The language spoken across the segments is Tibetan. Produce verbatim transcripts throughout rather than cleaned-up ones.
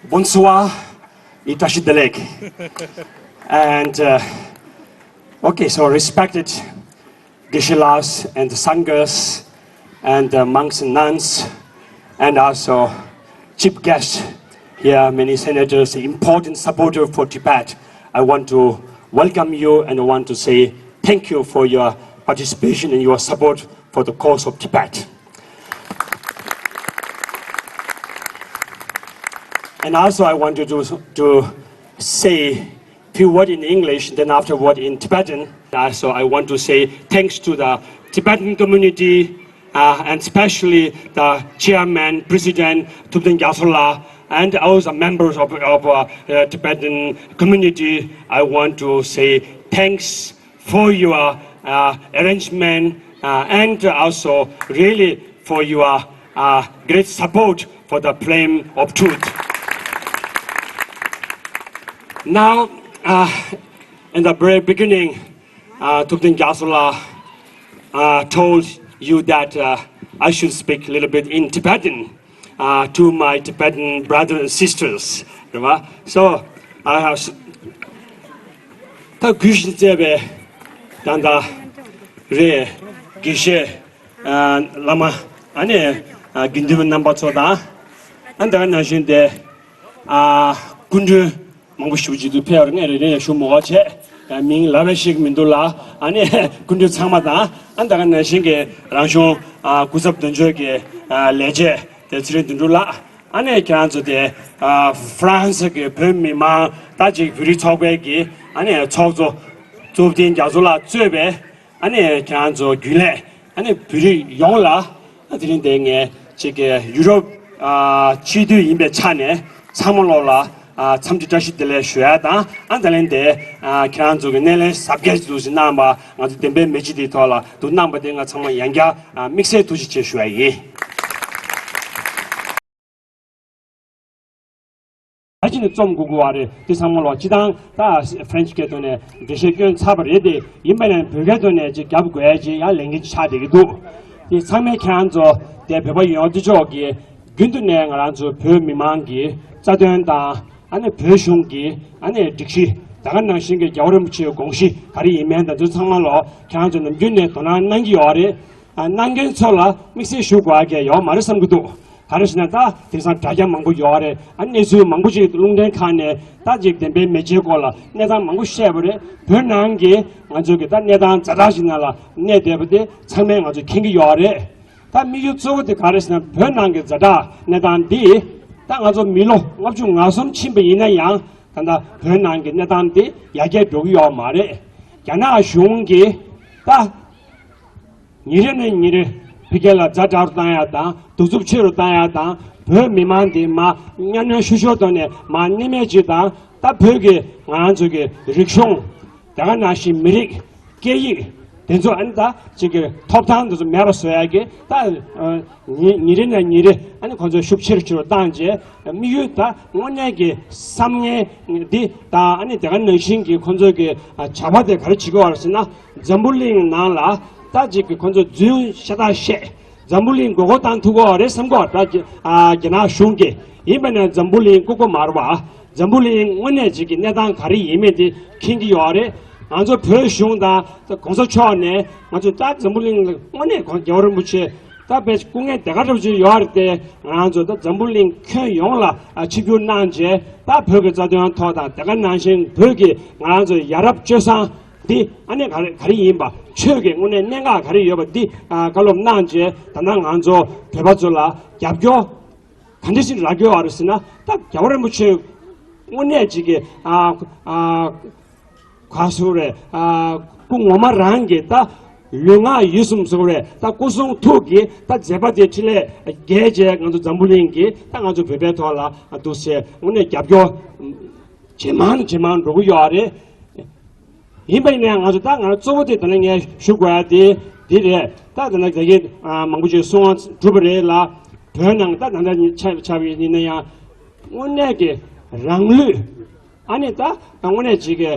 Bonsoir, Itashi Delek. And uh, okay, so respected Geshe-las and the Sanghas and the monks and nuns, and also chief guests here, many senators, important supporter for Tibet. I want to welcome you and I want to say thank you for your participation and your support for the cause of Tibet. And also, I want to, to say few words in English, then afterward in Tibetan. Uh, so I want to say thanks to the Tibetan community, uh, and especially the chairman, President Thubten Gyatso-la, and all the members of, of uh, uh, Tibetan community. I want to say thanks for your uh, arrangement uh, and also really for your uh, great support for the Flame of Truth. Now, uh, in the very beginning, uh, Thubten Gyatso-la uh, told you that uh, I should speak a little bit in Tibetan uh, to my Tibetan brothers and sisters. So, I have ད་གུས་ཤིང་བརྩེ་བའི་ད་ལྟ་རེད་དགེ་བཤེས་བླ་མ་ཨ་ནི་དགེ་འདུན་རྣམ་པ་ཚོ་དང་ཨ་ད་ག་ནང་བཞིན་དེ་སྐུ་མགྲོན་མང་པོ་ཞུ་ཅིག་ཏུ་ཕེབས་རེ་ནས་རེ་རེ་ཞུ་མོ་བ་བྱས་མིང་ལབ་པའི་ཤེས་ཀྱི་མི་འདུག་ལ་ཨ་ནི་སྐུ་མགྲོན་ཚང་མ་དང་ཨ་ད་ག་ནང་བཞིན་གྱི་རང་གཞུང་སྐུ་ཚབ་དོན་གཅོད་ཀྱི་ལས་བྱེད་དེ་ཚེ་རིང་དོན་གྲུབ་ལགས། ཨ་ནེ་ཁྱེད་རང་ཚོ་དེ་ཨ་ཧྥ་རན་སི་གི་བོད་མི་མང་ད་ཅིག་བོད་རིགས་ཚོགས་པའི་གི་ཨ་ནེ་ཚོགས་གཙོ་ཐུབ་བསྟན་རྒྱ་མཚོ་ལགས་གཙོས་པའི་ཨ་ནེ་ཁྱེད་རང་ཚོ་རྒྱུན་ལས་ཨ་ནེ་བོད་རིགས་ཡོངས་ལ་ཨ་དེ་རིང་དེ་ངས་ཅིག་གི་ཡུ་རོབ་ཨ་སྤྱི་འཐུས་ཡིན་པའི་ཆ་ནས་ཚང་མ་ལོག་ལ་ཨ་འཚམས་འདྲི་བཀྲ་ཤིས་བདེ་ལེགས་ཞུ་ཡ་དང་ཨ་ད་ལན་དེ་ཨ་ཁྱེད་རང་ཚོ་གི་སྣེ་ལེན་གཟབ་རྒྱས་འདུག་ཞིག་གནང་བ་ང་ཚོ་བདེན་པའི་མེ་ལྕེ་དེའི་ཐོག་ལ་འདུག་གནང་བ་དེ་ང་ཚང་མ་ཡང་བསྐྱར་ཨ་དམིགས་བསལ་ཐུགས་རྗེ་ཆེ་ཞུ་ཡ་ཡིན། ད་ཅི་ནས་རྩོམ་དགོས་དགོས་བ་རེད། དེ་ཚང་མ་ལོག་སྤྱི་བཏང་ད་ཧྥ་རན་ཆི་སྐད་ཐོག་ནས་འགྲེལ་བཤད་སྐྱོན་ཚར་བ་རེད་དེ་ཡིན་པ་ནས་བོད་སྐད་ཐོག་ནས་ཅིག་རྒྱབ་དགོས་ཡ་ཅིག་ཡང་ལས་འགན་ཆགས་བསྡད་ཀྱི་འདུག་དེ་ཚང་མས་ཁྱེད་རང་ཚོ་དེ་བོད་པ་ཡོངས་འདི་ཕྱོགས་ཀྱི་རྒྱུན་དུ་ནས་ང་རང་ཚོ་བོད་མི་མང་གི་རྩ་དོན་དང་ཨ་ནི་བོད་གཞུང་གི་ཨ་ནི་སྒྲིག་གཞི་ད་ག་ནང་བཞིན་གྱི་རྒྱལ་བ་རིན་པོ་ཆེའི་དགོངས་གཞི་ག་རེ་ཡིན་མིན་དང་དེ་ཚོ་ཚང་མ་ལོག་ཁྱེད་རང་ཚོ་ནམ་རྒྱུན་ནས་དོ་སྣང་གནང་གི་ཡོད་རེད། ཨ་གནང་མཁན་ཚོ་ལ་དམིགས་བསལ་ཞུ་དགོས་ཡ་གལ་ཡོད་མ་རེད་བསམ་གྱི་འདུག་ག་རེ་ཟེར་ན་ད་དེང་སང་དྲ་རྒྱ་མང་པོ་ཡོད་རེད། ཨ་གནས་ཚུལ་མང་པོ་ཅིག་རླུང་འཕྲིན་ཁང་ནས་ད་ཅིག་བདེན་པའི་མེ་ལྕེའི་སྐོར་ལ་གནས་སྟངས་མང་པོ་བཤད་པ་རེད། བོད་ནང་གི་ང་ཚོ་གི་ད་གནས་སྟངས་ཛ་དྲག་ཞིག་ནང་ལ་གནས་བསྡད་པ་དེ་ཚང་མས་ང་ཚོ་མཁྱེན་གྱི་ཡོད་རེད། ད་དམིགས་ཡུལ་གཙོ་བོ་དེ་ག་རེ་ཟེར་ན་བོད་ནང་གི་ཛ་དྲག་གནས་སྟངས་འདི་ད་ང་ཚོ་མི་ལོ་ལྔ་བཅུ་ང་གསུམ་ཕྱིན་པ་ཡིན་ན་ཡང་ད་ལྟ་བོད་ནང་གི་གནས་སྟངས་འདི་ཡར་རྒྱས་འགྲོ་གི་ཡོད་མ་རེད། རྒྱ་ནག་གཞུང་གིས་ད། ཉིན་རེ་ནས་ཉིན་རེ་ཕ་གི་ལ་ཛ་དྲག་རུ་བཏང་ཡ་དང་གདུག་རྩུབ་ཆེ་རུ་བཏང་ཡ་དང་བོད་མི་མང་འདི་མ་གཉའ་གནོན་ཤུགས་ཆེ་བཏང་ནས་མ་གནས་མེད་ཅིག་དང་ད་བོད་ཀྱི་ང་རང་ཚོ་གི་རིག་གཞུང་དེ་ག་ནང་བཞིན་མི་རིགས་སྐད་ཡིག་དེ་ཚོ་ཨ་ནི་ད་ཅིག་གི་ཐོབ་ཐང་དེ་ཚོ་མེད་པ་བཟོ་ཡ་གི་ད་ཉིན་ཉིན་རེ་ནས་ཉིན་རེ་ཨ་ནི་ཁོང་ཚོ་ཤུགས་ཆེ་རུ་ཆེ་རུ་བཏང་རྗེས་དམིགས་ཡུལ་ད་དངོས་གནས་ཀྱི་བསམ་ངན་འདི་དང་ཨ་ནི་དེ་ག་ནང་བཞིན་གྱི་ཁོང་ཚོ་གི་བྱ་བ་དེ་ག་རེ་བྱེད་ཀྱི་ཡོད་རེད་ཟེར་ན། འཛམ་བུ་གླིང་ནང་ལ་ད་ཅིག་གི་ཁོང་ཚོ་རྫུན་ཤ་སྟག་བཤད། འཛམ་བུ་གླིང་མགོ་སྐོར་བཏང་ཐུབ་ཀྱི་ཡོད་རེད་བསམ་གྱི་ཡོད་རེད། ད་རྒྱ་ནག་གཞུང་གིས་ཡིན་པ་ན་འཛམ་བུ་གླིང་ལྐུགས་པ་མ་རེད་པ། འཛམ་བུ་གླིང་དངོས་གནས་ཅིག་གི་གནས་སྟངས་ག་རེ་ཡིན་མིན་དེ་མཁྱེན་གྱི་ཡོད་རེད། ང་ཚོ་བོད་གཞུང་དང་གོང་ས་མཆོག་ནས་ང་ཚོ་ད་འཛམ་བུ་གླིང་ལ་དངོས་གནས་ཁོང་རྒྱལ་བ་རིན་པོ་ཆེ་ད་དཔེ་སྐུ་ངལ་དེ་ག་འདྲ་པོ་ཅིག་ཡོད་རེད་དེ། ང་ཚོ་ད་འཛམ་བུ་གླིང་ཁྱོན་ཡོངས་ལ་ཆིབས་བསྒྱུར་གནང་རྗེས་ད་བོད་ཀྱི་རྩ་དོན་ཐོག་དང་དེ་ག་ནང་བཞིན་བོད་ཀྱི་ང་རང་ཚོ་ཡ་རབས་སྤྱོད་བཟང་འདི་ཨ་ནི་ག་རེ་ག་རེ་ཡིན་པ། ཆོས་ཀྱི་དངོས་གནས་གནད་འགག་ག་རེ་ཡོད་པ་འདི་ཨ་བཀའ་སློབ་གནང་རྗེས་ད་ལྟ་ང་ཚོ་བོད་པ་ཚོ་ལ་རྒྱབ་སྐྱོར་ག་འདྲ་ཞིག་རག་གི་ཡོད་རེད་ཟེར་ན། ད་རྒྱལ་བ་རིན་པོ་ཆེ་དངོས་གནས་ཅིག་གི་ཨ་ཨ་ག་ཟེར་རེད། ཨ་སྐུ་ངོ་མ་རང་གི་ད་ལུས་ངག་ཡིད་གསུམ་ཟེར་རེད། ད་སྐུ་གསུང་ཐུགས་ཀྱི་ད་མཛད་པ་དེ་འཕྲིན་ལས་རྒྱས་རྗེས་ང་ཚོ་འཛམ་བུ་གླིང་གི་ད་ང་ཚོ་བོད་པའི་ཐོག་ལ་འདུག་སེ་དངོས་གནས་རྒྱབ་སྐྱོར་ཇེ་མང་ཇེ་མང་འགྲོ་གི་ཡོད་རེད། ཡིན་པ་ཡིན་ན་ང་ཚོ་ད་ང་གཙོ་བོ་དེ་ད་ནི་ངས་ཞུ་དགོས་ཡ་དེ་འདི་རེད། ད་ད་ནི་དེ་གའི་མང་པོ་ཅིག་གསུང་བ་གྲུབ་པ་རེད་ལ། བོད་ནང་ད་ད་ལྟ་ཆ་ཆ་བའི་ཡིན་ན་ཡང་དངོས་གནས་ཀྱི་རང་ལུས་ཨ་ནི་ད་དངོས་གནས་ཅིག་གི་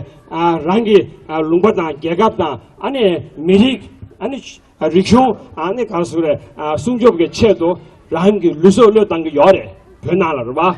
རང་གི་ལུང་པ་དང་རྒྱལ་ཁབ་དང་ཨ་ནི་མི་རིགས་ཨ་ནི་རིག་གཞུང་ཨ་ནི་ག་རེ་ཟེར་རེད། སྲུང་སྐྱོབ་ཀྱི་ཆེད་དུ་རང་གི་ལུས་སྲོག་བློས་བཏང་གི་ཡོད་རེད་བོད་ནང་ལ་རེད་པ།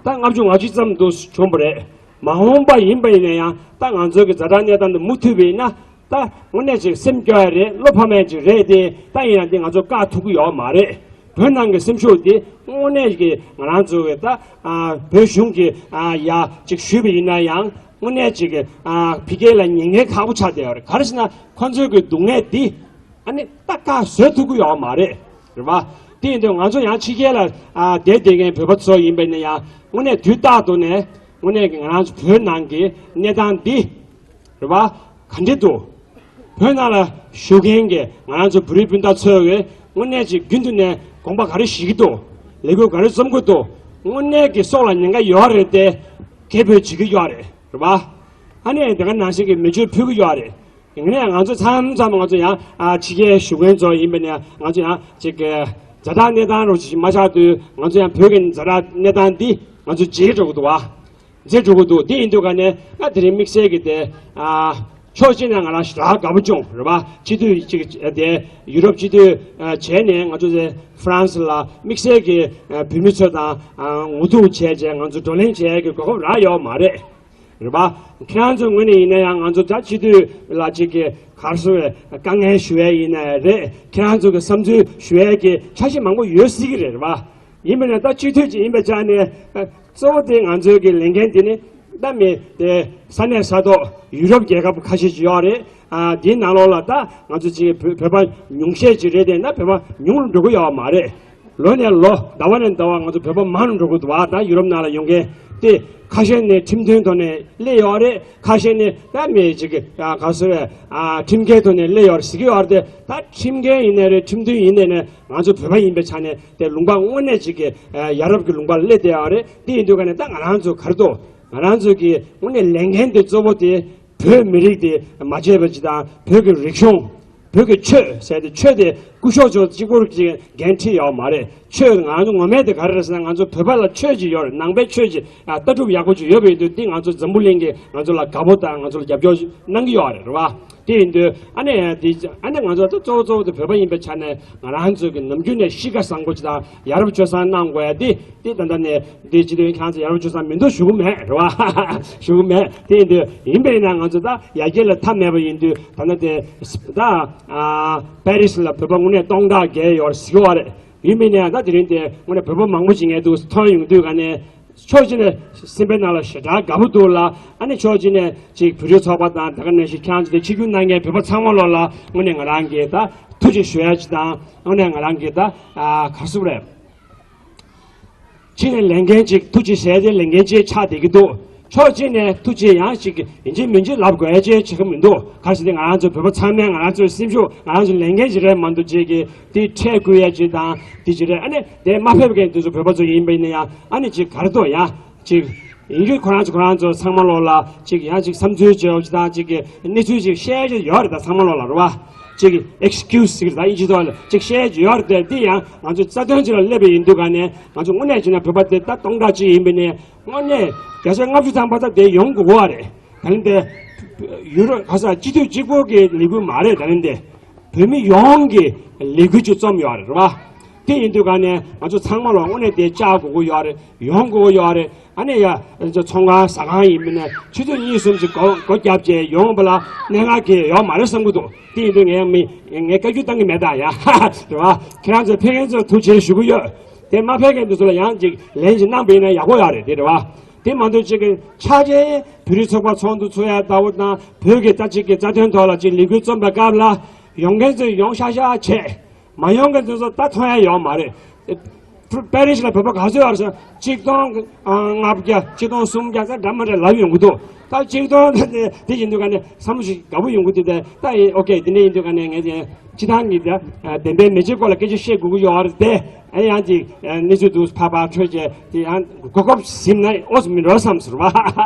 ད་ལྔ་བཅུ་ང་གཅིག་ཙམ་དུ་བྱུང་བ་རེད། མ་འོངས་པ་ཡིན་པ་ཡིན་ན་ཡང་ད་ང་ཚོའི་གི་ཛ་དྲག་གནས་སྟངས་འདི་མུ་མཐུད་པ་ཡིན་ན། ད་དངོས་གནས་ཅིག་སེམས་སྐྱོ་ཡ་རེད། བློ་ཕམ་ཡ་ཅིག་རེད་དེ། ད་ཡིན་ཡང་དེ་ང་ཚོ་བཀག་ཐུབ་ཀྱི་ཡོད་མ་རེད། བོད་ནང་གི་སེམས་ཤུགས་དེ་དངོས་གནས་ཀྱི་ང་རང་ཚོ་གི་ད་ཨ་བོད་གཞུང་གི་ཨ་ཡ་ཅིག་ཞུས་པ་ཡིན་ན་ཡང་། དངོས་གནས་ཅིག་ཨ་ཕ་གི་ལ་ཉེན་ཁ་ཁག་པོ་ཆགས་བསྡད་ཡོད་རེད། ག་རེ་ཟེར་ན་ཁོ་ཚོའི་གི་སྡུག་བསྔལ་དེ་ཨ་ནི་ད་བཀག་བཟོད་ཐུབ་ཀྱི་ཡོད་མ་རེད། རེད་པ། དེ་ཡིན་དུས་ང་ཚོ་ཡང་ཕྱི་རྒྱལ་ལ་ཨ་བསྡད་བསྡད་མཁན་བོད་པ་ཚོ་ཡིན་པ་ཡིན་ན་ཡང་། དངོས་གནས་དུས་རྟག་ཏུ་ནས་དངོས་གནས་ཀྱི་ང་རང་ཚོ་བོད་ནང་གི་གནས་སྟངས་འདི། རེད་པ། ག་འདྲ་འདུག་བོད་ནང་ལ་བཞུགས་མཁན་གྱི་ང་རང་ཚོ་བོད་རིགས་སྤུན་ཟླ་ཚོ་གིས་དངོས་གནས་ཅིག་རྒྱུན་དུ་ནས་དགོངས་པ་ག་རེ་བཞེས་ཀྱི་འདུག་ལས་འགུལ་ག་རེ་རྩོམ་གྱི་འདུག་དངོས་གནས་ཀྱི་སྲོག་ལ་ཉེན་ཁ་ཡོད་རེད་དེ། སྐད་འབོད་བྱེད་ཀྱི་ཡོད་རེད། རེད་པ། ཨ་ནི་དེ་ག་ནང་བཞིན་གྱི་མེ་མཆོད་ཕུལ་གྱི་ཡོད་རེད། ཡིན་ནའི་ང་ཚོ་མཚམས་མཚམས་ང་ཚོ་ཡང་ཨ་ཕྱི་རྒྱལ་བཞུགས་མཁན་ཚོ་ཡིན་པ་ནས་ང་ཚོ་ཡང་ཅིག་གི་ཛ་དྲག་གནས་སྟངས་རོ་ཅིག་མ་ཆགས་དུས་ང་ཚོ་ཡང་བོད་ཀྱི་ཛ་དྲག་གནས་སྟངས་འདི་ང་ཚོ་བརྗེད་འགྲོ་གི་འདུག་བ། བརྗེད་འགྲོ་གི་འདུག་དེ་ཡིན་དུས་ག་ནས་ང་དེ་རིང་དམིགས་བསལ་གྱི་དེ་ཨ་ཕྱོགས་གཅིག་ནས་ང་རང་ཞེ་དྲག་དགའ་པོ་བྱུང་། རེད་པ། སྤྱི་འཐུས་ཅིག་དེ་ཡུ་རོབ་སྤྱི་འཐུས་ཨ་བྱས་ནས་ང་ཚོ་དེ་ཧྥ་རན་སི་ལ་དམིགས་བསལ་གྱི་ཨ་བོད་མི་ཚོ་དང་ཨ་ངོ་ཐུག་བྱས་བྱས་ང་ཚོ་བགྲོ་གླེང་བྱས་ཀྱི་གོ་སྐབས་རག་ཡོད་མ་རེད། རེད་པ། ཁྱེད་རང་ཚོའི་ངོས་ནས་ཡིན་ན་ཡང་ང་ཚོ་ད་སྤྱི་འཐུས་ལ་ཅིག་གི་ག་རེ་ཟེར་བའི་དཀའ་ངལ་ཞུ་ཡས་ཡིན་ན་རེད། ཁྱེད་རང་ཚོ་གི་བསམ་ཚུལ་ཞུ་ཡས་ཀྱི་འཆར་གཞི་མང་པོ་ཡོད་སྲིད་ཀྱི་རེད། རེད་པ། ཡིན་པ་ནས་ད་སྤྱི་འཐུས་ཅིག་ཡིན་པའི་ཆ་ནས་གཙོ་བོ་དེ་ང་ཚོའི་གི་ལས་འགན་དེ་ནི་ད་མི་དེ་ས་གནས་ས་ཐོག་ཡུ་རོབ་རྒྱལ་ཁབ་ཁ་ཤས་ཅིག་ཡོད་རེད། ཨ་དེའི་ནང་ལོགས་ལ་ད་ང་ཚོ་ཅིག་བོད་བོད་པ་ཉུང་ཤས་ཅིག་རེད་དེ། ད་བོད་པ་ཉུང་རུ་འགྲོ་གི་ཡོད་མ་རེད། ལོ་ནས་ལོ་ཟླ་བ་ནས་ཟླ་བ་ང་ཚོ་བོད་པ་མང་རུ་འགྲོ་གི་འདུག་བ། ད་ཡུ་རོབ་ནང་ལ་ཡོང་མཁན་དེ་ཁ་ཤས་ནི་ཁྲིམས་མཐུན་ཐོག་ནས་སླེབས་ཡོད་རེད། ཁ་ཤས་ནི་ད་མི་ཅིག་གི་ཨ་ག་ཟེར་བས་ཨ་ཁྲིམས་འགལ་ཐོག་ནས་སླེབས་ཡོད་རེད་ཟེར་གྱི་ཡོད་རེད་དེ། ད་ཁྲིམས་འགལ་ཡིན་ནའི་རེད། ཁྲིམས་མཐུན་ཡིན་ནའི་ནས་ང་ཚོ་བོད་པ་ཡིན་པའི་ཆ་ནས་དེ་ལུང་པ་དངོས་གནས་ཅིག་གི་ཨ་ཡ་རབས་ཀྱི་ལུང་པ་ལ་སླེབས་བསྡད་ཡོད་རེད། དེ་ཡིན་དུས་ག་ནས་ད་ང་རང་ཚོ་ག་རེ་འདུག་ང་རང་ཚོ་གི་དངོས་གནས་ལས་འགན་དེ་གཙོ་བོ་དེ་བོད་མི་རིགས་དེ་མ་བརྗེད་པ་ཅིག་དང་། བོད་ཀྱི་རིག་གཞུང་། བོད་ཀྱི་ཆོས་ཟེར་དེ། ཆོས་དེ་སྐུ་ཞབས་ཚོ་གཅིག་པུར་ཅིག་འགན་འཁྲི་ཡོད་མ་རེད། ཆོས་ང་ཚོ་ངོ་མས་དེ་ག་རེ་རེད་ཟེར་ན། ང་ཚོ་བོད་པ་ལ་ཆོས་ཅིག་ཡོད་རེད། ནང་པའི་ཆོས་ཅིག་ཨ་ལྟ་གྲུབ་ཡག་པོ་ཅིག་ཡོད་པ་ཡིན་དུས། འདི་ང་ཚོ་འཛམ་བུ་གླིང་གིས་ང་ཚོ་ལ་དགའ་པོ་དང་ང་ཚོ་ལ་རྒྱབ་སྐྱོར་གནང་གི་ཡོད་རེད། རེད་བ། དེ་ཡིན་དུས་ཨ་ནི་དེ་ཨ་ནི་ང་ཚོ་ད་གཙོ་བོ་གཙོ་བོ་དེ་བོད་པ་ཡིན་པའི་ཆ་ནས་ང་རང་ཚོ་གི་ནམ་རྒྱུན་ནས་གཤིས་ཀ་བཟང་པོ་ཅིག་དང་ཡ་རབས་སྤྱོད་བཟང་གནང་དགོས་ཡ་དེ། དེ་ད་ལྟ་ནས་འདི་སྤྱི་འཐུས་ཁྱེད་ཚོ་ཡ་རབས་སྤྱོད་བཟང་མི་འདུག་ཞུ་གི་མེད། རེད་བ། ཞུ་གི་མེད། དེ་ཡིན་དུས་ཡིན་པས་ན་ང་ཚོ་ད་ཡར་རྒྱས་ལ་མཐའ་མེད་པ་ཡིན་དུས། ད་ལྟ་དེ་ད་ཨ་པེ་རི་སི་ལ་བོད་པ་དངོས་གནས་སྟོང་ཕྲག་བརྒལ་ཡོད་རེད་ཟེར་གྱི་ཡོད་རེད། ཡིན་པས་ན་ད་དེ་རིང་དེ་དངོས་གནས་བོད་པ་མང་པོ་ཅིག་ངའི་འདུག་མཐོང་ཡོང་དུས་ག་ནས། ཕྱོགས་གཅིག་ནས་སེམས་པའི་ནང་ལ་ཞེ་དྲག་དགའ་པོ་འདུག་ལ། ཨ་ནི་ཕྱོགས་གཅིག་ནས་ཅིག་བོད་རིགས་ཚོགས་པ་དང་དེ་ག་ནང་བཞིན་ཆིབས་བསྒྱུར་གནང་མཁན་བོད་པ་ཚང་མ་ལོག་ལ་དངོས་གནས་ང་རང་གིས་ད་ཐུགས་རྗེ་ཞུ་ཡ་ཅིག་དང་། དངོས་གནས་ང་རང་གིས་ད་ཨ་ག་རེ་ཟེར་དགོས་རེད། གཅིག་ནས་ལས་འགན་ཅིག་ཐུགས་རྗེ་ཟེར་དེ་ལས་འགན་ཅིག་ཆགས་བསྡད་ཀྱི་འདུག་ཕྱོགས་གཅིག་ནས་ཐུགས་རྗེ་ཡང་ཅིག་ཡིན་གཅིག་མིན་གཅིག་ལབ་དགོས་ཡ་ཅིག་བྱེད་ཀྱི་མི་འདུག་ག་རེ་ཟེར་དེ་ང་རང་ཚོ་བོད་པ་ཚང་མས་ང་རང་ཚོའི་སེམས་ཤུགས། ང་རང་ཚོའི་ལས་འགན་ཅིག་རེད་མ་གཏོགས་ཅིག་གི་དེ་ཁྲལ་བསྐུར་ཡ་ཅིག་དང་དེ་ཅིག་རེད། ཨ་ནི་དེ་མ་ཕེབས་མཁན་དེ་ཚོ་བོད་པ་ཚོ་ཡིན་པ་ཡིན་ན་ཡང་། ཨ་ནི་ཅིག་ག་རེ་འདུག་ཡང་ཅིག་ཡིན་རྒྱུ་ཁོ་རང་ཚོ་ཁོ་རང་ཚོ་ཚང་མ་ལོག་ལ་ཅིག་ཡང་ཅིག་བསམ་ཚུལ་བརྗོད་ཅིག་དང་། ཅིག་གི་གནས་ཚུལ་ཅིག་བཤད་རྒྱུ་ཡོད་རེད། ད་ཚང་མ་ལོག་ལ་རེད་བ། ཅིག་ཨེག་སི་ཀིའུ་སི་ཟེར་གི་རེད། ད་དབྱིན་ཇི་ཐོག་ལ་ཅིག་བཤད་རྒྱུ་ཡོད་རེད་དེ། དེ་ཡང་ང་ཚོ་རྩ་དོན་ཅིག་ལ་སླེབས་པ་ཡིན་དུས་ག་ནས། ང་ཚོ་དངོས་གནས་བྱས་ན་བོད་པ་དེ་ད་སྟོང་ཕྲག་གཅིག་ཡིན་པ་ནས་དངོས་གནས་བརྒྱ་ཆ་ལྔ་བཅུ་ཐམ་པ་ད་དེ་ཡོང་དགོས་པ་རེད། ད་ལན་དེ་ཡུ་རོ་ག་ས་སྤྱི་འཐུས་གཅིག་པོ་གི་ལས་འགུལ་མ་རེད། ད་ལན་དེ་བོད་མི་ཡོངས་ཀྱི་ལས་འགུལ་ཅིག་རྩོམ་ཡོད་རེད། རེད་བ། དེ་ཡིན་དུས་ག་ནས་ང་ཚོ་ཚང་མ་ལ་དངོས་གནས་དེ་བཅར་དགོས་ཀྱི་ཡོད་རེད། ཡོང་དགོས་ཀྱི་ཡོད་རེད། ཨ་ནི་ཡ་ཚོང་ཁང་ཟ་ཁང་ཡིན་པ་ནས་ཆུ་ཚོད་གཉིས་གསུམ་ཅིག་སྒོ་སྒོ་བརྒྱབ་བྱས་ཡོང་བ་ལ་གནད་འགག་གི་ཡོད་མ་རེད་བསམ་གྱི་འདུག་དེ་ཡིན་དུས་ངས་མི་ངས་བཀའ་བཀྱོན་བཏང་གི་མེད་ད་ཡ། རེད་བ། ཁྱེད་རང་ཚོ་ཕེབས་མཁན་ཚོར་ཐུགས་རྗེ་ཞུ་གི་ཡོད། དེ་མ་ཕེབས་མཁན་དེ་ཚོ་ལ་ཡང་ཅིག་ལན་ཅིག་གནང་པ་ཡིན་ན་ཡག་པོ་ཡོད་རེད། དེ་རེད་བ། དེ་མ་གཏོགས་ཅིག་གི་ཆ་ཅན་བོད་རིགས་ཚོགས་པ་ཚོགས་འདུ་ཚོགས་ཡ་ལྟ་བུ་དང་། བོད་ཀྱི་ད་ཅིག་གི་རྩ་དོན་ཐོག་ལ་ཅིག་ལས་འགུལ་རྩོམ་པའི་སྐབས་ལ་ཡོང་མཁན་ཚོས་ཡོང་ཤག་ཤག་བྱས། མ་ཡོང་མཁན་དེ་ཚོ་ད་མཐོང་ཡ་ཡོད་མ་རེད། པེ་རི་སི་ལ་བོད་པ་ག་ཚོད་ཡོད་རེད་ཟེར་ན། ཆིག་སྟོང་ལྔ་བརྒྱ། ཆིག་སྟོང་སུམ་བརྒྱ་ཙམ་འདྲ་མི་འདྲ་ལབ་ཡོང་གི་འདུག་ད་ཆིག་སྟོང་དེ་དེ་ཡིན་དུས་ག་ནས་བསམ་བློ་ཞིག་དགའ་པོ་ཡོང་གི་འདུག་དེ་ད་ཡིན། ཨོ་ཀེ། དེ་འདྲ་ཡིན་དུས་ག་ནས་ངས་དེ་སྤྱི་བཏང་གི་དེ་བདེན་པའི་མེ་ལྕེ་སྐོར་ལ་སྐད་ཆ་བཤད་དགོས་ཀྱི་ཡོད་རེད་དེ། ཨ་ཡང་ཅིག་གནས་ཚུལ་འདུག་ཕར་ཕར་འཕྲོས་བྱས་དེ་ཡང་གོ་སྐབས་ཟིན་ན་ཨོ་ཙི་མི་འགྲོ་བསམ་ཟེར་བ།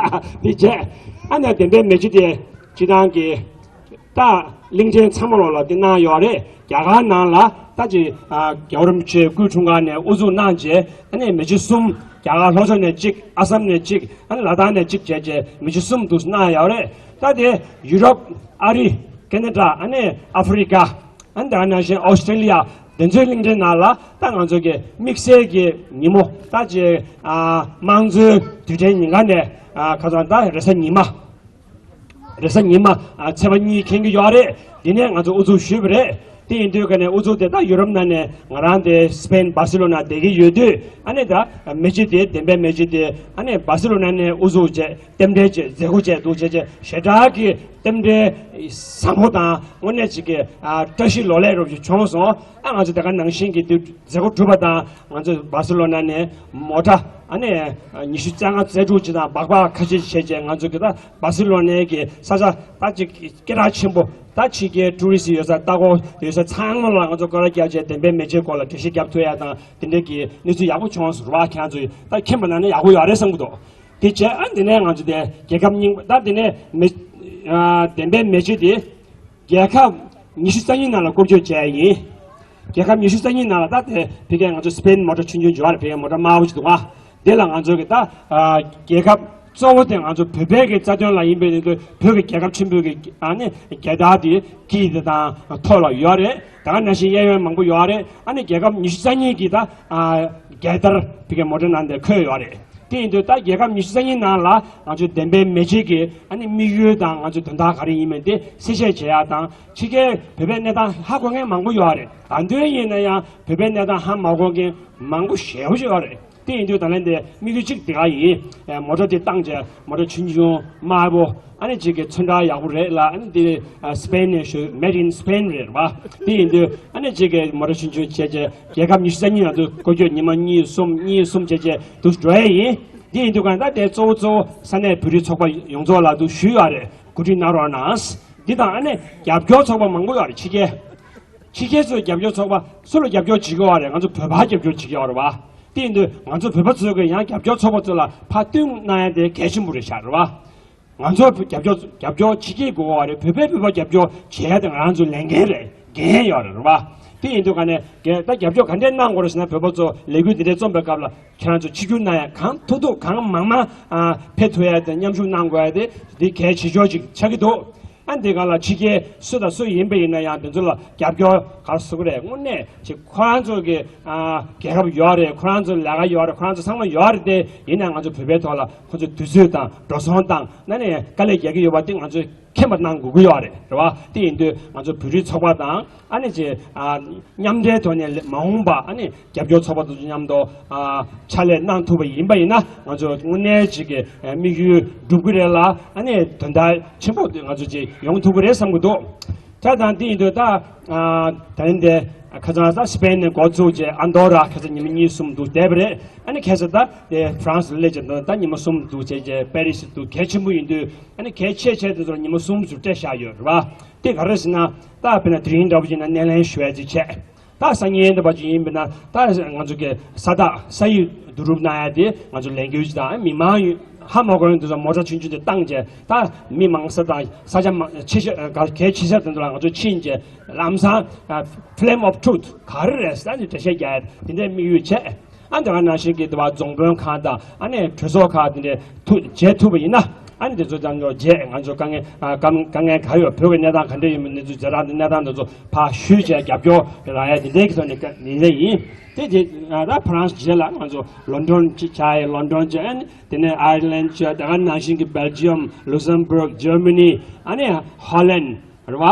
དེ་བྱས། ཨ་ནི་བདེན་པའི་མེ་ལྕེ་དེ་སྤྱི་བཏང་གི་ད་གླིང་ཕྲན་ཚང་མ་ལོག་ལ་དེ་གནང་ཡོད་རེད། རྒྱ་གར་ནང་ལ་ད་ཅིག་ཨ་རྒྱལ་བ་རིན་པོ་ཆེ་སྐུའི་འཁྲུངས་སྐར་ནས་དབུ་འཛུགས་གནང་བྱས། ཨ་ནི་མི་ཆེ་གསུམ། རྒྱ་གར་ལྷོ་ཕྱོགས་ནས་གཅིག་ཨ་སམ་ནས་གཅིག་ཨ་ནི་ལ་དྭགས་ནས་གཅིག་བྱས་བྱས་མི་ཆེ་གསུམ་འདུག་གནང་ཡོད་རེད། ད་དེ་ཡུ་རོབ། ཨ་རི། ཁེ་ན་ཌ། ཨ་ནི་ཨ་ཧྥི་རི་ཀ། ཨ་ནི་ད་ག་ནང་བཞིན་ཨོ་སི་ཀྲེ་ལི་ཡ། དེ་ཚོའི་གླིང་ཕྲན་ནང་ལ་ད་ང་ཚོ་གི་དམིགས་བསལ་གྱི་ཉིན་མོ་ད་ཅིག་ཨ་དམངས་གཙོའི་དུས་དྲན་ཉིན་ཀ་ནས་ཨ་ཁ་སང་ད་རེས་གཟའ་ཉི་མ། རེས་གཟའ་ཉི་མ་ཨ་ཚེས་པ་གཉིས་འཁེལ་གྱི་ཡོད་རེད། དེ་ནས་ང་ཚོ་དབུ་འཛུགས་ཞུས་པ་རེད། དེ་ཡིན་དུས་ཀ་ནས་དབུ་འཛུགས་དེ་ད་ཡུ་རོབ་ནང་ནས་ང་རང་དེ་སི་པེན་སྦར་སི་ལོ་ན་བསྡད་ཀྱི་ཡོད་དུས་ཨ་ནི་ད་མི་སྤྱི་དེ་བདེན་པའི་མི་སྤྱི་དེ་ཨ་ནི་སྦར་སི་ལོ་ན་ནས་དབུ་འཛུགས་བྱས། རྟེན་འབྲེལ་བྱས་མཛད་སྒོ་བྱས་འདུག་བྱས་བྱས་ཞེ་དྲག་གི་རྟེན་འབྲེལ་བཟང་པོ་དང་དངོས་གནས་ཅིག་གི་ཨ་བཀྲ་ཤིས་ལོ་ལེགས་རོབ་ཅིག་བྱུང་སོང་། ཨ་ང་ཚོ་དེ་ག་ནང་བཞིན་གྱི་དུས་མཛད་སྒོ་གྲུབ་པ་དང་ང་ཚོ་སྦར་སི་ལོ་ན་ནས་མོ་ཊ་ཨ་ནི་ཉི་ཤུ་རྩ་ལྔ་རྩ་དྲུག་ཅིག་དང་སྦག་སྦག་ཁ་ཤས་བྱས་བྱས་ང་ཚོ་གི་ད་སྦར་སི་ལོ་ནའི་གི་ས་ཆ་ད་ཅིག་སྐད་གྲགས་ཆེན་པོ་ད་ཕྱི་རྒྱལ་ཊུ་རི་སི་ཡོད་ས་ལྟ་སྐོར་ཡོད་ས་ཚང་མ་ལ་ང་ཚོ་སྐོར་ར་བརྒྱབ་བྱས་བདེན་པའི་མི་སྤྱིའི་སྐོར་ལ་འགྲེལ་བཤད་རྒྱབ་ཐུབ་ཡ་དང་དེ་འདྲའི་གི་གནས་ཚུལ་ཡག་པོ་བྱུང་སོང་ར། ཁྱེད་ཚོ་ད་མཁྱེན་པ་ན་ནི་ཡག་པོ་ཡོད་རེད་བསམ་གི་འདུག་དེ་བྱས་ཨ་འདི་ནས་ང་ཚོ་དེ་རྒྱལ་ཁབ་རྙིང་པ་ད་འདི་ནས་མི་ཨ་བདེན་པའི་མི་སྤྱི་དེ་རྒྱལ་ཁབ་ཉི་ཤུ་རྩ་གཉིས་ནང་ལ་བསྐོར་སྐྱོད་བྱས་ཡིན། རྒྱལ་ཁབ་ཉི་ཤུ་རྩ་གཉིས་ནང་ལ་ད་དེ་ཕ་གིའི་ང་ཚོ་སི་པེན་མོ་ཊ་ཆུང་ཆུང་འབྱོར་བ་རེད། ཕ་གིའི་མོ་ཊ་དམར་པོ་ཅིག་འདུག་ཨ། དེ་ལ་ང་ཚོ་གི་ད་ཨ་རྒྱལ་ཁབ་གཙོ་བོ་དེ་ང་ཚོ་བོད་པའི་གི་རྩ་དོན་ལ་ཡིན་པའི་དེ་བོད་ཀྱི་རྒྱལ་ཁབ་ཆེན་པོའི་གི་ཨ་ནི་རྒྱལ་དར་དེ་དཀྱིལ་དེ་དང་ཐོག་ལ་ཡོད་རེད། ད་ག་ནང་བཞིན་གཡས་གཡོན་མང་པོ་ཡོད་རེད། ཨ་ནི་རྒྱལ་ཁབ་ཉི་ཤུ་རྩ་གཉིས་ཀྱི་ད་ཨ་རྒྱལ་དར་ཕ་གིའི་མོ་ཊ་ནང་དེ་འཁོད་ཡོད་རེད། དེ་ཡིན་དུས་ད་རྒྱལ་ཁབ་ཉི་ཤུ་རྩ་གཉིས་ནང་ལ་ང་ཚོའི་བདེན་པའི་མི་སྤྱི་གི་ཨ་ནི་དམིགས་ཡུལ་དང་ང་ཚོའི་དོན་དག་ག་རེ་ཡིན་མིན་དེ་གསལ་བཤད་བྱེད་ཡག་དང་ཕྱི་རྒྱལ་བོད་པའི་གནས་སྟངས་ཧ་གོ་མཁན་མང་པོ་ཡོད་རེད། ད་དུང་ཡིན་ན་ཡང་བོད་པའི་གནས་སྟངས་ཧ་མ་གོ་མཁན་མང་པོ་ཞེ་པོ་ཅིག་ཡོད་རེད། དེ་ཡིན་དུས་ད་ལན་དེ་དམིགས་ཡུལ་གཅིག་དེ་ག་ཡིན། ཨེ་མོ་ཊ་དེ་བཏང་བྱས་མོ་ཊ་ཆུང་ཆུང་དམར་པོ་ཨ་ནི་གཅིག་གི་ཚོན་ཁྲ་ཡག་པོ་རེད་ལ་ཨ་ནི་དེ་ཨ་སི་པེན་ནས་ཞུ་Made in Spain རེད་བ། དེ་ཡིན་དུས་ཨ་ནི་གཅིག་གི་མོ་ཊ་ཆུང་ཆུང་བྱས་བྱས་རྒྱལ་ཁབ་ཉི་ཤུ་རྩ་གཉིས་ནང་དུ་བསྐོར་སྐྱོད་ཉི་མ་གཉིས་གསུམ་གཉིས་གསུམ་བྱས་བྱས་དུ་འགྲོ་ཡས་ཡིན། དེ་ཡིན་དུས་ག་ད་དེ་གཙོ་བོ་གཙོ་བོ་ས་གནས་བོད་རིགས་ཚོགས་པ་ཡོངས་རྫོགས་ལ་དུ་ཞུས་ཡོད་རེད། གོ་སྒྲིག་གནང་རོགས་གནང་། འདི་དང་ཨ་ནི་རྒྱབ་སྐྱོར་ཚོགས་པ་མང་པོ་ཡོད་རེད་ཕྱི་རྒྱལ། ཕྱི་རྒྱལ་ཚོའི་རྒྱབ་སྐྱོར་ཚོགས་པ་སུ་ལ་རྒྱབ་སྐྱོར་བྱེད་ཀྱི་ཡོད་རེད། ང་ཚོ་བོད་པར་རྒྱབ་སྐྱོར་བྱེད་ཀྱི་ཡོད་རེད་བ། དེ་ཡིན་དུས་ང་ཚོ་བོད་པ་ཚོས་ཀྱི་ཡང་རྒྱབ་སྐྱོར་ཚོགས་པ་ཚོ་ལ་ཕར་བསྟུན་གནང་ཡ་དེ་གལ་ཆེན་པོ་རེད་ཤག་རེད་བ། ང་ཚོ་རྒྱབ་སྐྱོར་རྒྱབ་སྐྱོར་ཕྱི་རྒྱལ་དགོས་པ་རེད། བོད་པས་བོད་པ་རྒྱབ་སྐྱོར་བྱེད་ཡ་དེ་ང་རང་ཚོའི་ལས་འགན་རེད། འགན་ཡོད་རེད་བ། དེ་ཡིན་དུས་ག་ནས་ད་རྒྱབ་སྐྱོར་ག་འདྲས་གནང་དགོས་རེད་ཟེར་ན་བོད་པ་ཚོ་ལས་འགུལ་འདི་འདྲས་རྩོམ་པའི་སྐབས་ལ་ཁྱེད་རང་ཚོ་ཆིབས་བསྒྱུར་གནང་ཡ་གང་ཐུབ་ཐུབ་གང་མང་མང་ཕེབས་ཐུབ་ཡ་དེ་མཉམ་ཞུགས་གནང་དགོས་ཡ་དེ་འདི་གལ་ཆེ་ཤོས་ཅིག་ཆགས་ཀྱི་འདུག་ཨ་འདི་ག་ལ་ཕྱི་རྒྱལ་སུ་དང་སུ་ཡིན་པ་ཡིན་ན་ཡང་དེ་ཚོ་ལ་རྒྱབ་སྐྱོར་ག་རེ་ཟེར་དགོས་རེད། དངོས་གནས་ཅིག་ཁོ་རང་ཚོ་གི་ཨ་རྒྱལ་ཁབ་ཡོད་རེད། ཁོ་རང་ཚོ་ལས་ཀ་ཡོད་རེད། ཁོ་རང་ཚོ་ཚང་མ་ཡོད་རེད་དེ། ཡིན་ན་ང་ཚོ་བོད་པའི་ཐོག་ལ་ཁོ་ཚོ་དུས་ཚོད་དང་འགྲོ་སོང་བཏང་ན་ནས་དཀའ་ལས་རྒྱག་གི་ཡོད་པ་དེ་ང་ཚོས་མཁྱེན་པ་གནང་དགོས་ཀྱི་ཡོད་རེད། རེད་བ། དེ་ཡིན་དུས་ང་ཚོ་བོད་རིགས་ཚོགས་པ་དང་ཨ་ནི་ཅིག་ཨ་མཉམ་འབྲེལ་ཐོག་ནས་མ་འོངས་པ་ཨ་ནི་རྒྱབ་སྐྱོར་ཚོགས་པ་དང་མཉམ་དུ་ཨ་ཕྱག་ལས་གནང་ཐུབ་པ་ཡིན་པ་ཡིན་ན་ང་ཚོ་དངོས་གནས་ཅིག་གི་དམིགས་ཡུལ་འགྲུབ་ཀྱི་རེད་ལ། ཨ་ནི་དོན་དག་ཆེན་པོ་ང་ཚོ་ཅིག་ཡོང་ཐུབ་ཀྱི་རེད་བསམ་གྱི་འདུག་ད་དང་དེ་ཡིན་དུས་ད་ཨ་ད་ཡིན་ཏེ་ཁ་སང་ད་སི་པེན་ནས་འགོ་བཙུགས་བྱས་ཨན་དོ་ར་ཁ་སང་ཉི་མ་གཉིས་གསུམ་འདུག་བསྡད་པ་རེད། ཨ་ནི་ཁ་སང་ད་དེ་ཧྥ་རན་སི་ལ་སླེབས་བྱས་ད་ཉི་མ་གསུམ་འདུག་བྱས་བྱས་པེ་རི་སི་འདུག་གལ་ཆེན་པོ་ཡིན་དུས་ཨ་ནི་གལ་ཆེ་ཆེ་དེ་ཚོར་ཉི་མ་གསུམ་ཙམ་སྤྲད་བཞག་ཡོད་རེད་བ། དེ་ག་རེ་ཟེར་ན་ད་དཔེར་ན་དེ་རིང་འདྲ་པོ་ཡིན་ན་སྣེ་ལེན་ཞུ་ཡ་ཅིག་བྱས། ད་སང་ཉིན་འདྲ་པོ་ཅིག་ཡིན་པ་ན་ད་ང་ཚོ་གི་ས་རྟགས་ས་ཡིག་བསྡུ་རུབ་གནང་ཡ་དེ་ང་ཚོ་ལས་འགུལ་ཅིག་དང་མི་མང་ཡོད་ཧ་མ་གོ་ཡོང་དུས་ཙམ་མོ་ཊ་ཆུང་ཆུང་དེ་བཏང་བྱས་ད་མི་མང་ས་དང་ས་ཆ་མང་ཆེ་ཤོས་གལ་ཆེ་ཤོས་དེ་ཚོ་ལ་ང་ཚོ་ཕྱིན་བྱས་ལམ་སང་Flame of Truth ག་རེ་རེད་ཟེར་ནས་འགྲེལ་བཤད་རྒྱག་ཡ་དེ་འདྲའི་དམིགས་ཡུལ་བྱས། ཨ་འདི་ག་ནང་བཞིན་གྱི་དེ་བ་རྫོང་དཔོན་ཁག་དང་ཨ་ནི་གྲོས་ཚོགས་ཁག་དེ་འདྲའི་ཐུགས་བྱེད་ཐུབ་པ་ཡིན་ན་ཨ་ནི་དེ་ཚོ་དང་ཚོ་བྱས་ང་ཚོ་དཀའ་ངལ་ཨ་དཀའ་དཀའ་ངལ་ག་ཡོད་བོད་ཀྱི་གནས་སྟངས་ག་འདྲ་ཡིན་མིན་གནས་ཚུལ་ཛ་དྲག་གནས་སྟངས་དེ་ཚོ་ཕར་ཞུས་བྱས་རྒྱབ་སྐྱོར་རག་ཡ་དེ་འདྲའི་གི་ཐོག་ནས་ཀ་ནི་ལས་ཡིན། དེ་རྗེས་ཨ་ད་ཧྥ་རན་སི་རྗེས་ལ་ང་ཚོ་ལོན་ཌོན་ཅིག་ཆགས་ཡ། ལོན་ཌོན་ཅིག་ཨ་ནི་དེ་ནས་ཨའི་ལན་ཅིག་དེ་ག་ནང་བཞིན་གྱི་སྦེལ་ཇི་ཡམ། ལུག་སེམ་སྦུག། ཇར་མ་ནི། ཨ་ནི་ཧོ་ལན། རེད་བ།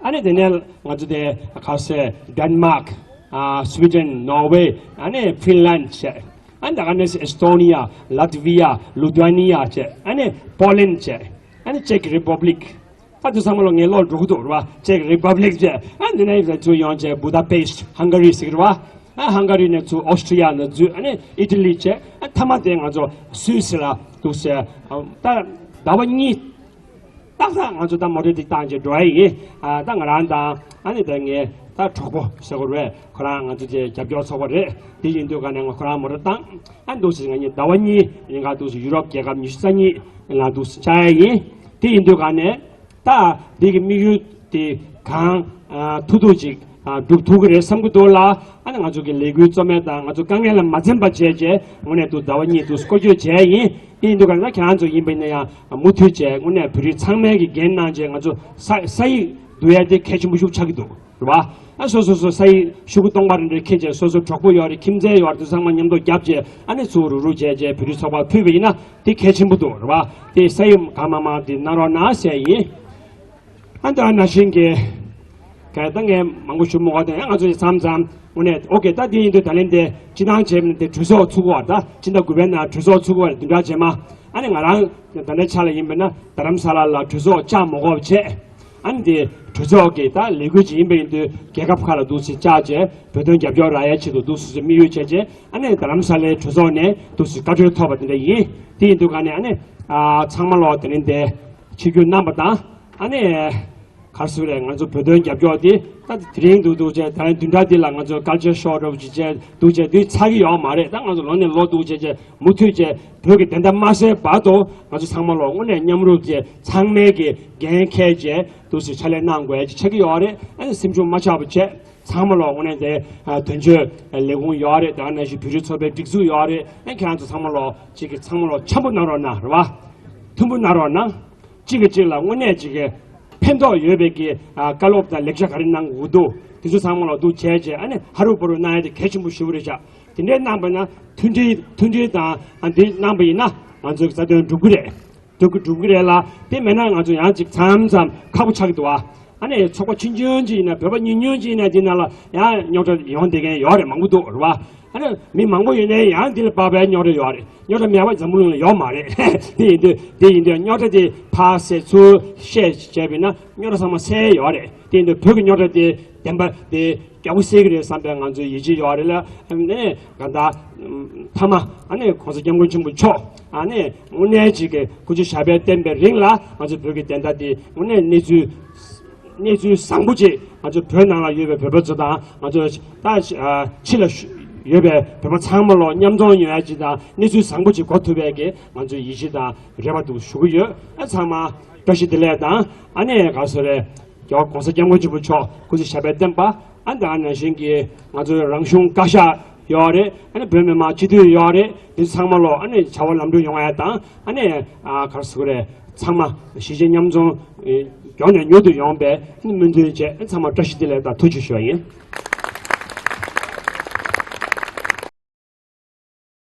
ཨ་ནི་དེ་ནས་ང་ཚོ་དེ་ག་ཟེར་ཌེན་མཱག་ཨ་སུའི་ཌེན། ནོར་ཝེ། ཨ་ནི་ཕིན་ལན་བྱས། ཨ་ནི་ད་ག་ནས་ཨེ་སི་ཐོ་ནི་ཡ། ལཱ་ཐི་བི་ཡ། ལུ་ཐུ་ཨ་ནི་ཡ་བྱས། ཨ་ནི་པོ་ལན་བྱས། ཨ་ནི་ཅེག་རི་པབ་ལིག་ད་དུ་ཚང་མ་ལོ་ངའི་བློར་འགྲོ་གི་འདུག་རེད་བ། ཅེག་རི་པབ་ལིག་བྱས། ཨ་ནི་དེ་ནས་ཚུར་ཡོང་བྱས་བུ་ད་པེ་སི་ཊི་ཧང་ག་རི་ཟེར་གི་རེད་བ། ཨ་ཧང་ག་རི་ནས་ཚུར་ཨོ་སི་ཊི་ཡ་ནས་ཚུར་ཨ་ནི་ཨི་ཊ་ལི་བྱས། ཨ་མཐའ་མ་དེ་ང་ཚོ་སུད་སི་ལ་འདུག་ཟེར། ཨ་ད་ཟླ་བ་གཉིས། ཏག་ཏག་ང་ཚོ་ད་མོ་ཊ་དེ་བཏང་བྱས་འགྲོ་ཡ་ཡིན། ཨ་ད་ང་རང་དང་ཨ་ནི་ད་ངའི་ད་གྲོགས་པོ་ཟེར་དགོས་རེད། ཁོ་རང་ང་ཚོ་དེ་རྒྱབ་སྐྱོར་ཚོགས་པ་རེད། དེ་ཡིན་དུས་ག་ནས་ང་ཁོ་རང་མོ་ཊ་བཏང་། ཨ་འདུག་སེ་ང་གཉིས་ཟླ་བ་གཉིས་ཡིན་ག་འདུག་སེ་ཡུ་རོབ་རྒྱལ་ཁབ་ཉི་ཤུ་རྩ་གཉིས་ལ་འདུག་སེ་བཅར་ཡ་ཡིན། དེ་ཡིན་དུས་ག་ནས་ད་འདི་གི་དམིགས་ཡུལ་དེ་གང་ཨ་ཐུབ་ཐུབ་ཅིག་ཨ་སྒྲུབ་ཐུབ་ཀྱི་རེད་བསམ་གྱི་འདུག་ལ། ཨ་ནི་ང་ཚོ་གི་ལས་འགུལ་རྩོམ་ཡ་དང་ང་ཚོ་དཀའ་ངལ་ལ་མ་འཛེམས་པ་བྱས་རྗེས་དངོས་གནས་འདུག་ཟླ་བ་གཉིས་འདུག་སྐོར་སྐྱོད་བྱས་ཡིན། དེ་ཡིན་དུས་ག་ན་ཁྱེད་རང་ཚོ་ཡིན་པ་ཡིན་ན་ཡང་མུ་མཐུད་བྱས་དངོས་གནས་བོད་རིགས་ཚང་མས་ཀྱི་འགན་གནང་བྱས་ང་ཚོ་ས་ས་ཡིག་བསྡུ་ཡ་དེ་གལ་ཆེན་པོ་ཤུགས་ཆགས་ཀྱི་འདུག་རེད་བ། ཨ་སོ་སོ་སོ་ས་ཡི་ཤོག་གུ་སྟོང་པ་རེ་རེ་འཁྱེར་བྱས། སོ་སོ་གྲོགས་པོ་ཡོད་རེད། ཁྱིམ་མཚེས་ཡོད་རེད། དེ་ཚང་མ་མཉམ་དུ་རྒྱབ་བྱས། ཨ་ནི་ཚུར་རུག་རུག་བྱས་བྱས་བོད་རིགས་ཚོགས་པར་ཕུལ་བ་ཡིན་ན་དེ་གལ་ཆེན་པོ་འདུག་རེད་བ། དེ་ས་ཡོམ་གང་མང་མང་དེ་གནང་རོགས་གནང་ཟེར་ཡིན། ཨ་ད་ནང་བཞིན་གྱི་ག་ད་ངས་མང་པོ་ཞུ་མི་དགོས། དེ་ཡང་ང་ཚོ་མཚམས་མཚམས་དངོས་གནས་ཨོ་ཀེ། ད་དེ་ཡིན་དུས་ད་ལན་དེ་སྤྱི་བཏང་བྱས་ན་དེ་གྲོས་ཚོགས་ཚུགས་པ། ད་སྤྱི་ཟླ་དགུ་པའི་ནང་གྲོས་ཚོགས་ཚུགས་པ་བདུན་ཕྲག་རྗེས་མ། ཨ་ནི་ང་རང་ད་ལྟའི་ཆ་ལ་ཡིན་པ་ན་རྡ་རམ་ས་ལ་ལ་གྲོས་ཚོགས་བཅར་མ་དགོས་པ་བྱས། ཨ་ནི་དེ་གྲོས་ཚོགས་ཀྱི་ད་ལས་འགུལ་ཅིག་ཡིན་པ་ཡིན་དུས་རྒྱལ་ཁབ་ཁག་ལ་འདུག་སེ་བཅར་བྱས་བོད་དོན་རྒྱབ་སྐྱོར་རག་ཡའི་ཆེད་དུ་འདུག་སེ་དམིགས་ཡུལ་བྱས་བྱས། ཨ་ནི་རྡ་རམ་ས་ལའི་གྲོས་ཚོགས་ནས་འདུག་སེ་བཀའ་འཁྲོལ་ཐོབ་པ་དེ་འདྲ་ཡིན། དེ་ཡིན་དུས་ག་ནས་ཨ་ནི་ཨ་ཚང་མ་ལོག་དེ་རིང་དེ་ཆིབས་བསྒྱུར་གནང་པ་དང་། ཨ་ནི་ག་རེ་ཟེར་རེད། ང་ཚོ་བོད་དོན་རྒྱབ་སྐྱོར་དེ་ད་དེ་རིང་འདུག་འདུག་བྱས། ད་རིང་བདུན་ཕྲག་འདི་ལ་ང་ཚོ་ཀལ་ཅར་ཤོག་འདྲ་བོ་ཅིག་བྱས་འདུག་བྱས་དུས་ཚར་གྱི་ཡོད་མ་རེད། ད་ང་ཚོ་ལོ་ནས་ལོ་འདུག་བྱས་བྱས་མུ་མཐུད་བྱས་བོད་ཀྱི་བདེན་མཐའ་མ་གསལ་བར་དུ་ང་ཚོ་ཚང་མ་ལོག་དངོས་གནས་མཉམ་རུབ་བྱས་ཚང་མས་ཀྱི་འགན་འཁྱེར་བྱས་འདུག་སེ་ཕྱག་ལས་གནང་དགོས་ཀྱི་ཆགས་ཀྱི་ཡོད་རེད། ཨ་ནི་སེམས་ཤུགས་མ་ཆག་པ་བྱས། ཚང་མ་ལོག་དངོས་གནས་དེ་དོན་གཅོད་ལས་ཁུངས་ཡོད་རེད། ད་ག་ནང་བཞིན་བོད་རིགས་ཚོགས་པའི་སྒྲིག་འཛུགས་ཡོད་རེད། ཨ་ཁྱེད་རང་ཚོ་ཚང་མ་ལོག་ཅིག་གི་ཚང་མ་ལོག་འཆམ་པོ་གནང་རོགས་གནང་རེད་བ། མཐུན་པོ་གནང་རོགས་གནང་། གཅིག་གིས་གཅིག་ལ་དངོས་གནས་གཅིག་གི་ཕན་ཐོགས་ཡོད་པའི་གི་ཨ་བཀའ་སློབ་དང་ལེགས་ཆ་ག་རེ་གནང་དགོས་འདུག་དེ་ཚོ་ཚང་མ་ལ་འདུག་བྱས་བྱས། ཨ་ནི་ཧ་རུ་བ་རུ་གནང་ཡ་དེ་གལ་ཆེན་པོ་ཞེ་པོ་རེད་ཤག་དེ་འདྲའི་གནང་པ་ན་མཐུན་སྒྲིལ་མཐུན་སྒྲིལ་དང་། ཨ་འདི་གནང་པ་ཡིན་ན་ང་ཚོའི་རྩ་དོན་འགྲུབ་ཀྱི་རེད། འགྲུབ་ཀྱི་འགྲུབ་ཀྱི་རེད་ལ། དེ་མེད་ན་ང་ཚོ་ཡང་ཅིག་མཚམས་མཚམས་ཁག་པོ་ཆགས་ཀྱི་འདུག་ཨ། ཨ་ནི་ཚོགས་པ་ཆུང་ཆུང་ཅིག་ཡིན་ན། བོད་པ་ཉུང་ཉུང་ཅིག་ཡིན་ན་དེ་ནང་ལ་ཡང་རྙོག་དྲ་ཡོང་བསྡད་མཁན་ཡོད་རེད། མང་པོ་འདུག་རེད་བ། ཨ་ནི་མི་མང་པོ་ཡོད་ནའི་ཡང་དེ་ལ་དཔག་པའི་རྙོག་དྲ་ཡོད་རེད། རྙོག་དྲ་མེད་པ་འཛམ་བུ་གླིང་ལ་ཡོད་མ་རེད། དེ་ཡིན་དུས་དེ་ཡིན་དུས་རྙོག་དྲ་དེ་ཕར་སེལ་ཚུར་བཤད་བྱས་པ་ཡིན་ན་རྙོག་དྲ་ཚང་མ་སེལ་ཡོད་རེད། དེ་ཡིན་དུས་བོད་ཀྱི་རྙོག་དྲ་དེ་བདེན་པ་དེ་རྒྱག་པོ་སེལ་གྱི་རེད་བསམ་པའི་ང་ཚོའི་ཡིད་ཆེས་ཡོད་རེད་ལ། ཨ་ནི་ག་ད་མཐའ་མ་ཨ་ནི་༸གོང་ས་༸སྐྱབས་མགོན་ཆེན་པོ་མཆོག་ཨ་ནི་དངོས་གནས་ཅིག་གི་སྐུ་ཚེ་ཞབས་པད་བརྟན་པའི་རིང་ལ་ང་ཚོ་བོད་ཀྱི་བདེན་མཐའ་དེ་དངོས་གནས་གནས་ཚུལ་གནས་ཚུལ་བཟང་པོ་ཅིག་ང་ཚོ་བོད་ནང་ལ་ཡོད་པའི་བོད་པ་ཚོ་དང་། ང་ཚོ་ད་ཕྱི་ལ་ཡོད་པའི་བོད་པ་ཚང་མ་ལོག་མཉམ་འཛོམས་ཡོང་ཡ་ཅིག་དང་། གནས་ཚུལ་བཟང་པོ་ཅིག་གོ་ཐུབ་པའི་གི་ང་ཚོའི་ཡིད་ཆེས་དང་རེ་བ་འདུག་ཞུ་གི་ཡོད། ཨ་ཚང་མ་བཀྲ་ཤིས་བདེ་ལེགས་དང་། ཨ་ནི་ག་ཟེར་རེད།༸གོང་ས་༸སྐྱབས་མགོན་ཆེན་པོ་མཆོག་སྐུ་ཚེ་ཞབས་པད་བརྟན་པ། ཨ་ད་ག་ནང་བཞིན་གྱི་ང་ཚོའི་རང་གཞུང་བཀའ་ཤག་ཡོད་རེད། ཨ་ནི་བོད་མི་མང་སྤྱི་འཐུས་ཡོད་རེད། འདི་ཚང་མ་ལོག་ཨ་ནི་བྱ་བ་ལམ་འགྲོ་ཡོང་ཡ་དང་། ཨ་ནི་ཨ་ག་རེ་ཟེར་དགོས་རེད། ཚང་མ་གཞིས་བྱེས་མཉམ་འཛོམས་ཨེ་མགྱོགས་ནས་མྱུར་དུ་ཡོང་བའི་ཨ་ནི་སྨོན་འདུན་བཅས། ཨ་ཚང་མ་བཀྲ་ཤིས་བདེ་ལེགས་དང་ཐུགས་རྗེ་ཆེ་ཞུ་བ་ཡིན།